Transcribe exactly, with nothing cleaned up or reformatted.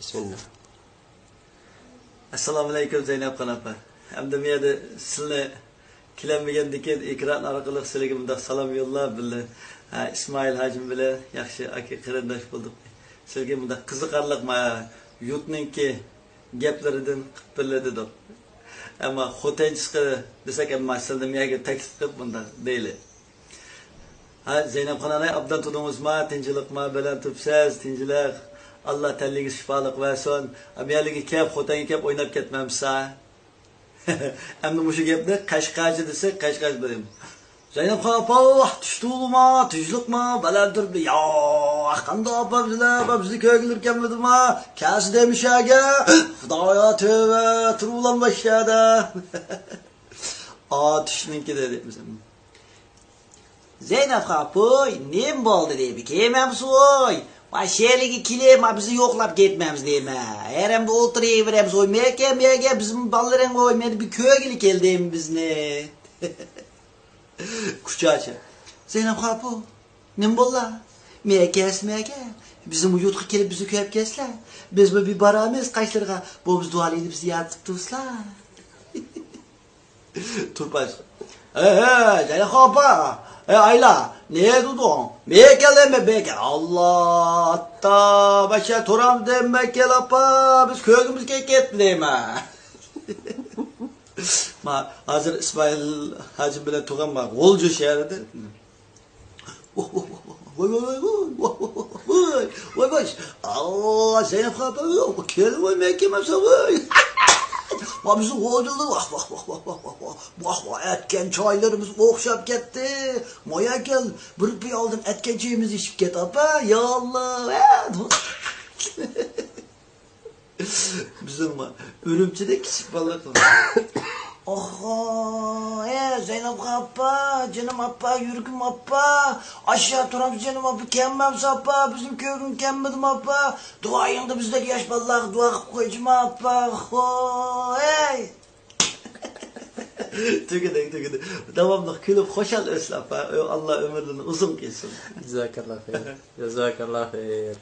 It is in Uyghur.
بىسمىللا. ئەسسالامۇئەلەيكۇم، زەينەپخان ئاپا. ئەمدى بۇ يەردە سىلىنى كېلەلمىگەندىكىن، ئېكران ئارقىلىق سىلىگە مۇنداق سالام يوللاپ، بىللە، ھە، ئىسمائىل ھاجىم بىلەن ياخشى ئاكا قېرىنداش بولدۇق. سىلىگە مۇنداق قىزىقارلىق، ما، يۇرتنىڭكى گەپلىرىدىن قىلىپ بىللە دېدۇق. ئەمما خوتەن چىقى دېسەك، ئەمما سىلىنى مۇ يەرگە تەكلىپ قىلىپ مۇنداق دەيلى. ھە، زەينەپخان ئاناي، ئابدان تۇردىڭىزما؟ تىنچلىقما؟ بەلەن تۇرۇپسىز؟ تىنچلىق. ئاللا تەنلىرىگە شىپالىق بەرسۇن. ئەمدى يەرلىگە كەپ، خوتەنگە كەپ ئويناپ كەتمەمسە؟ ئەمدى مۇشۇ گەپنى قەشقەرچە دېسەك، قەشقەرچە بېرىم. زەينەپخان ئاپا، تۇشتۇلما، تىنچلىقما؟ بەلەن تۇرۇپ، يا، قانداق ئاپا بىزلەر، ئاپا بىزنى كۆرگىلى كەلمىدىما؟ كەلسە دېمىشەگە، خۇدايا تۆۋە، تۇرۇۋالام باشلادا. ئاتۇشنىڭكى دېدى. زەينەپ خاپۇي، نېمە بولدى دەيمەن، كەلمەمسىز ۋوي؟ ما شەھەرگە كېلىپ، ما بىزنى يوقلاپ كەتمەمسىز دەيمەن. ھەرەمدە ئولتۇرۇۋېرەمسىز ۋوي، مەكە، مەكە، بىزمۇ بالىلىرىڭ ۋوي، مانا بىر كۆرگىلى كەلدىم بىزنى. كۇچاچى. زەينەپ خاپۇ، نېمە بولدى؟ مەكەس، مەكە. بىزمۇ يۇرتقا كېلىپ بىزنى كۆرۈپ كەتسىلە. بىزمۇ بىر بارىمىز قاشلىرىغا، بولمىسا دۇئالىنى بىزنى ياد تۇتۇۋېتىسىلە. تۇرپاش. ھەي، ھەي، زەينەپ ئاپا. ھەي، ئايلا، نەدە تۇردۇڭ؟ بېرى كەل دەيمەن، بېرى كەل. ئاللا، ئاتتا، باشا تۇرامدىم، بېرى كەل ئاپا، بىز كۆرگۈمىز كېلىپ كەتتى دەيمەن. ما، ھازىر ئىسمائىل ھاجىم بىلەن تۇرغان ما، غۇلجا شەھىرىدە. ۋاي، ۋاي، ۋاي، ۋاي، ۋاي، ۋاي، ۋاي، ۋاي، ۋاي، ۋاي، ۋاي، ۋاي. ئاللا، زەينەپ خاپا، ۋاي، كەل، ۋاي، مەن كەلمەمسەن، ۋاي. ۋاي، بىزنىڭ غۇلجىدا، ۋاھ، ۋاھ، ۋاھ، ۋاھ، ۋاھ، ۋاھ، ۋاھ، ۋاھ، ئەتكەن چايلىرىمىز ئوخشاپ كەتتى. مايا كەل، بىر پىيالىدىن ئەتكەن چېيىمىزنى ئىچىپ كەت، ئاپا، يا ئاللا، ۋە. بىزنىڭ ئۈرۈمچىدە كىچىك بالىلار قىلغان. ئاھا، ئە، زەينەپ ئاپا، جېنىم ئاپا، يۈرىكىم ئاپا، ئاشۇ تۇرامسىز جېنىم ئاپا، كەلمەمسىز ئاپا، بىزنى كۆرگۈڭ كەلمىدىمۇ ئاپا، دۇئايىڭدا بىزدەك ياش بالىلارغا دۇئا قىلىپ قويچىما ئاپا، خوي. تۈگىدى، تۈگىدى. داۋاملىق كۈلۈپ خۇشال ئۆتسۇن ئاپا، ئاللا ئۆمۈرلىرىنى ئۇزۇن قىلسۇن. جازاكاللا خەير، جازاكاللا خەير.